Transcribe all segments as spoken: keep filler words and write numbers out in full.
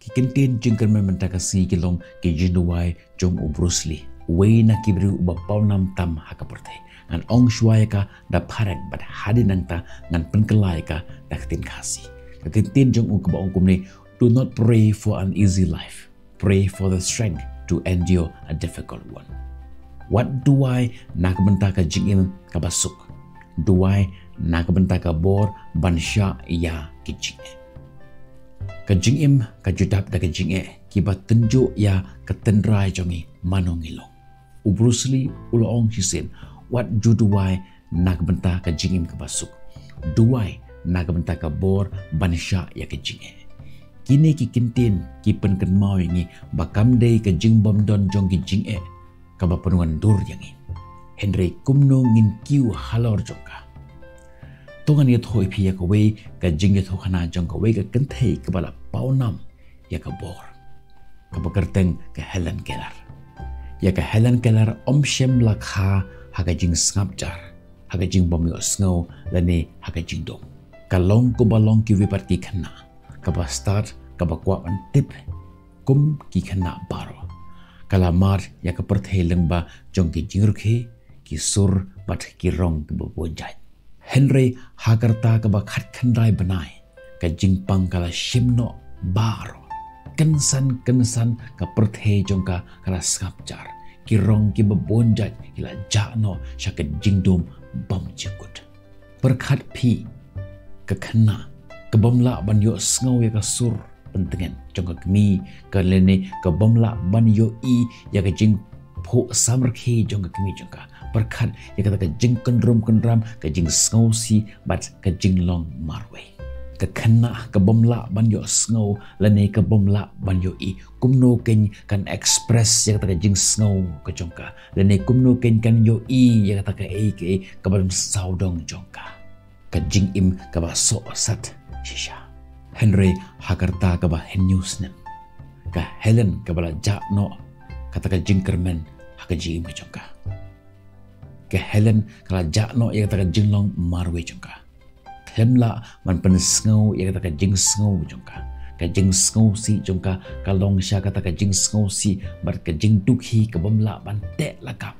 Ki kyntien jingkyrmen mynta ka sngi ki long ki jingduwai jong u Bruce Lee, uwei na ki briew uba pawnam tam ha ka pyrthei. Ngan ong shuwa ïa ka da phareng bad hadien nangta ngan pynkylla ïa ka da ka ktien Khasi. Ka kyntien jong u kaba ong kumne: "Do not pray for an easy life. Pray for the strength to endure a difficult one." Wat duwai na ka bynta ka jingim kaba suk. Duwai na ka bynta ka bor ban shah ïa ki jingeh. Ka jingim ka ju dap da ka jingeh, kiba tynjuh ïa ka tynrai jong ngi mano ngi long. U Bruce Lee u la ong shisien: "Wat ju duwai na ka bynta ka jingim kaba suk. Duwai na ka bynta ka bor ban shah ïa ka jingeh." Kine ki kyntien ki pynkynmaw ïa ngi ba kam dei ka jingbymdon jong ki jingeh kaba pynwandur ïa ngi, hynrei kumno ngin kiew halor jong ka. To ngan ïathuh ïa phi ïa kawei ka jingïathuhkhana jong kawei ka kynthei kaba la pawnam ïa ka bor, kaba kyrteng ka Helen Keller. Ïa ka Helen Keller ym shym la kha ha ka jingsngap jar, ha ka jingbym ïohsngew lane ha ka jingdum. Ka long kumba long kiwei pat ki khynnah, kaba stad, kaba kwah ban tip kum ki khynnah baroh. Ka la mad ïa ka pyrthei lyngba jong ki jingrkhie, ki sur bad ki rong kiba bun jait. Hynrei ha ka rta kaba khatkhyndai bnai, ka jingpang ka la shim noh baroh. Kynsan kynsan ka pyrthei jong ka ka la sngap jar. Ki rong kiba bun jait ki la jah noh sha ka jingdum bymjukut. Pyrkhat phi, ka khynnah ka bym lah ban ïohsngew ïa ka sur pyntngen jong ka kmie, ka lane ka bym lah ban ïohi ïa ka jingphuh samrkhie jong ka kmie jong ka. Pyrkhat ïa kata ka jingkynrum kynram, ka jingsngewsih bad ka jinglong marwei. Ka khynnah ka bym lah ban ïohsngew lane ka bym lah ban ïohi, kumno keiñ kan express ïa kata ka jingsngew ka jong ka, lane kumno keiñ kan ïohi ïa kata kaei kaei kaba don sawdong jong ka. Ka jingim kaba sohsat shisha. Hynrei ha ka rta kaba hynñiew snem, ka Helen kaba la jah noh kata ka jingkyrmen ha ka jingim ka jong ka. Ka Helen ka la jah noh ïa kata ka jinglong marwei jong ka. Khlem lah ban pynsngew ïa kata ka jingsngew jong ka, ka jingsngewsih jong ka ka long sha kata ka jingsngewsih bad ka jingdukhi ka bym lah ban teh lakam.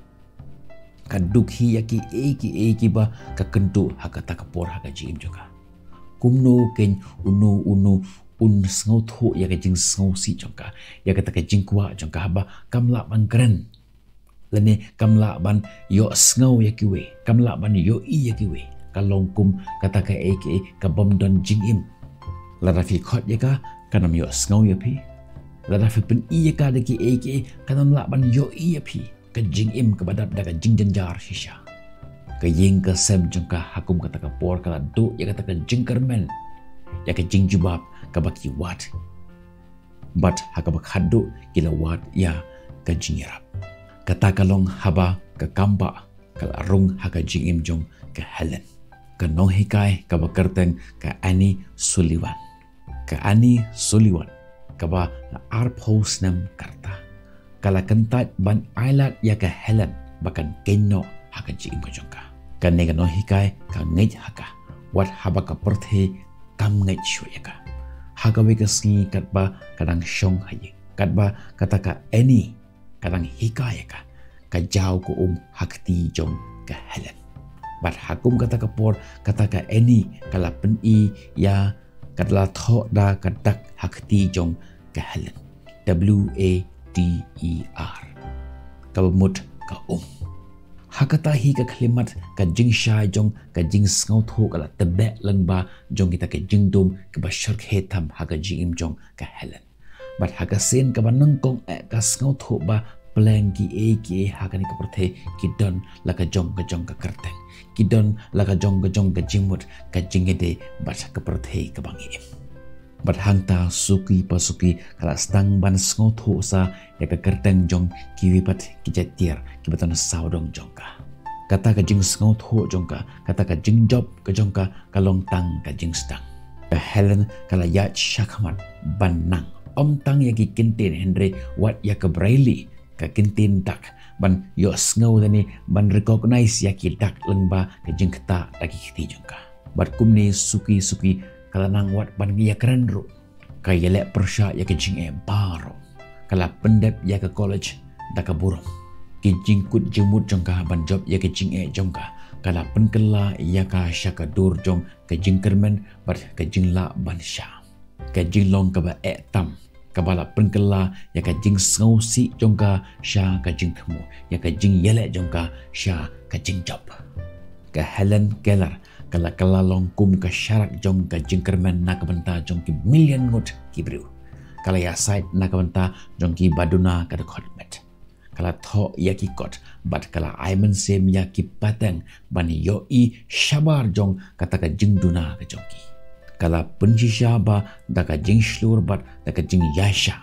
Ka dukhi ïa kiei kiei kiba ka kynduh ha kata ka por ha ka jingim jong ka. Kumno keiñ uno uno un sngewthuh ïa ka jingsngewsih jong ka, ïa kata ka jingkwah jong ka, haba kam lah ban kren, lane kam lah ban ïohsngew ïa kiwei, kam lah ban ïohi ïa kiwei. Ka long kum kata kaei kaei ka bym don jingim. Lada phi khot ïa ka, kan ym ïohsngew ïa phi. Lada phi pyni ïa ka da kiei kiei, kan ym lah ban ïohi ïa phi. Ka jingim kaba dap da ka jingjynjar shisha. Ka ïing ka sem jong ka ha kum kata ka por ka la duh ïa kata ka jingkyrmen, ïa ka jingjubab kaba ki wad. Bad ha kaba khatduh ki la wad ïa ka jingïarap. Kata ka long haba ka kambah ka la rung ha ka jingim jong ka Helen. Ka nonghikai kaba kyrteng ka Annie Sullivan. Ka Annie Sullivan, kaba la arphew snem ka rta, ka la kyntait ban ailad ïa ka Helen ba kan keiñ noh ha ka jingim ka jong ka. Kane ka nonghikai ka ngeit ha ka, wat haba ka pyrthei kam ngeit shuh ïa ka. Ha kawei ka sngi katba ka dang shong ha ïing, katba kata ka Annie ka dang hikai ïa ka, ka jaw ka um ha kti jong ka Helen. Bad ha kum kata ka por, kata ka Annie ka la pyni ïa, ka la thoh da ka dak ha kti jong ka Helen. W A T E R. Kaba mut ka um. Ha kata hi ka khyllipmat, ka jingshai jong ka jingsngewthuh ka la tbeh lyngba jong kita ki jingdum kiba shyrkhei tam ha ka jingim jong ka Helen. Bad ha ka sien kaba nyngkong eh ka sngewthuh ba pleng kiei kiei ha kane ka pyrthei ki don la ka jong ka jong ka kyrteng. Ki don la ka jong ka jong ka jingmut, ka jingïadei bad ka pyrthei kaba ngi im. Bad hangta suki pa suki ka la sdang ban sngewthuh sa ïa ka kyrteng jong kiwei pat ki jait tiar kiba don sawdong jong ka. Kata ka jingsngewthuh jong ka, kata ka jingjop ka jong ka, ka long tang ka jingsdang. Ka Helen ka la ïaid shakhmat ban nang, ym tang ïa ki kyntien hynrei wat ïa ka braille, ka kyntien dak, ban ïohsngew lane ban recognize ïa ki dak lyngba ka jingktah da ki kti jong ka. Bad kumne suki suki ka la nang wad ban ïakren ruh. Ka ïaleh pyrshah ïa ka jingeh baroh. Ka la pyndep ïa ka college da ka burom. Ki jingkut jingmut jong ka ban jop ïa ka jingeh jong ka, ka la pynkylla ïa ka sha ka dur jong ka jingkyrmen bad ka jinglah ban shah. Ka jinglong kaba eh tam, kaba la pynkylla ïa ka jingsngewsih jong ka sha ka jingthmu, ïa ka jingïaleh jong ka sha ka jingjop. Ka Helen Keller ka la kylla long kum ka sharak jong ka jingkyrmen na ka bynta jong ki million ngut ki briew. Ka la ïasaid na ka bynta jong kiba duna ka dkhot met. Ka la thoh ïa ki kot bad ka la ai mynsiem ïa ki pateng ban ïohi shabar jong kata ka jingduna ka jong ki. Ka la pynshisha ba da ka jingshlur bad da ka jingïaishah,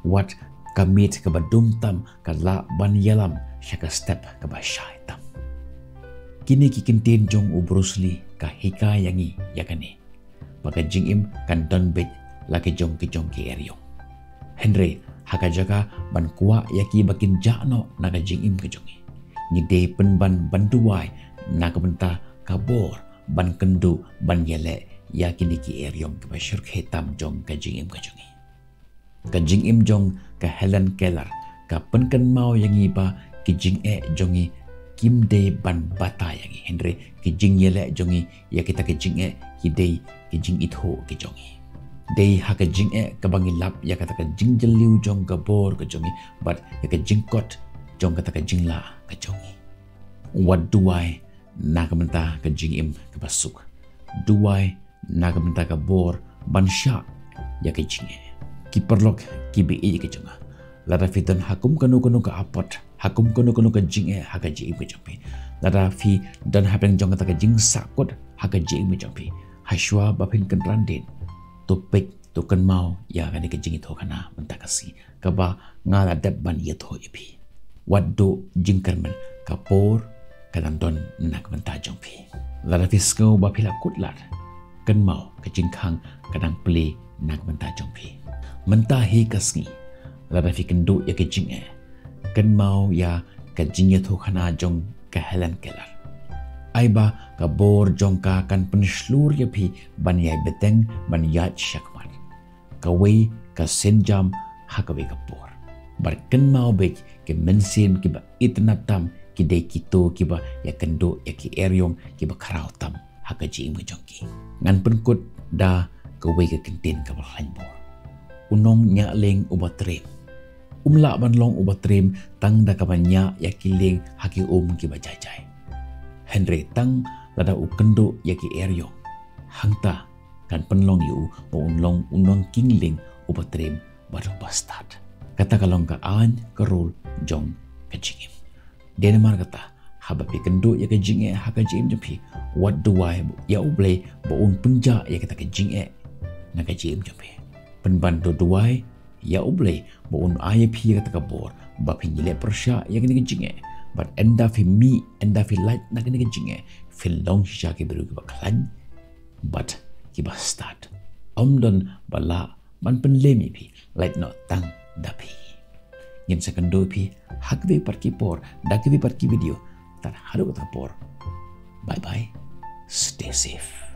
wat ka miet kaba dum tam ka lah ban ïalam sha ka step kaba shai tam. Kine ki kyntien jong u Bruce Lee ka hikai ïa ngi ïa kane, ba ka jingim kan don beit la ki jong ki jong ki eriong. Hynrei ha ka jaka ban kwah ïa ki ba kin jah noh na ka jingim ka jong ngi, ngi dei pynban ban duwai na ka bynta ka bor ban kynduh ban ïaleh ïa kine ki eriong kiba shyrkhei tam jong ka jingim ka jong ngi. Ka jingim jong ka Helen Keller ka pynkynmaw ïa ngi ba ki jingeh jong ngi kim dei ban batai ïa ngi, hynrei ki jingïaleh jong ngi ïa kita ki jingeh ki dei ki jingithuh ki jong ngi. Dei ha ka jingeh kaba ngi lap ïa kata ka jingjylliew jong ka bor ka jong ngi bad ïa ka jingkot jong kata ka jinglah ka jong ngi. Wat duwai na ka bynta ka jingim kaba suk. Duwai na ka bynta ka bor ban shah ïa ka jingeh. Ki paralok kiba ïeit ka jong nga, lada phi don ha kum kano kano ka apot, ha kum kano kano ka jingeh ha ka jingim ka jong phi, lada phi don hapdeng jong kata ka jingsakut ha ka jingim ka jong phi, ha shuwa ba phin kynran dien, to peit, to kynmaw ïa kane ka jingïathuhkhana mynta ka sngi kaba nga la dep ban ïathuh ïa phi. Wat duh jingkyrmen, ka por ka dang don na ka bynta jong phi. Lada phi sngew ba phi la kut lad, kynmaw ka jingkhang ka dang plie na ka bynta jong phi. Mynta hi ka sngi, lada phi kynduh ïa ka jingeh, kynmaw ïa ka jingïathuhkhana jong ka Helen Keller. Ai ba ka bor jong ka kan pynshlur ïa phi ban ïai bteng, ban ïaid shakhmat. Kawei ka sienjam ha kawei ka por. Bad kynmaw beit, ki mynsiem kiba itynnad tam ki dei kito kiba ïakynduh ïa ki eriong kiba khraw tam ha ka jingim ka jong ki. Ngan pynkut da kawei ka kyntien kaba khlaiñ bor. U nongñiah lieng uba triem um lah ban long uba triem tang da kaba ñiah ïa ki lieng ha ki um kiba jai jai. Hynrei tang lada u kynduh ïa ki eriong, hangta kan pynlong ïa u ba un long u nongkieng lieng uba triem bad uba stad. Kata ka long ka aiñ ka rul jong ka jingim. Dei namar kata, haba phi kynduh ïa ka jingeh ha ka jingim jong phi, wat duwai ïa U Blei ba un pynjah ïa kata ka jingeh na ka jingim jong phi. Pynban to duwai ïa U Blei ba un ai ïa phi ïa kata ka bor ba phin ïaleh pyrshah ïa kane ka jingeh. Bad ynda phi mih, ynda phi lait na kane ka jingeh, phin long shisha ki briew kiba khlaiñ bad kiba stad. Ym don ba lah ban pynlem ïa phi, lait noh tang da phi. Ngin sa kynduh ïa phi ha kiwei pat ki por, da kiwei pat ki video. Tad haduh kata ka por, bye bye, stay safe.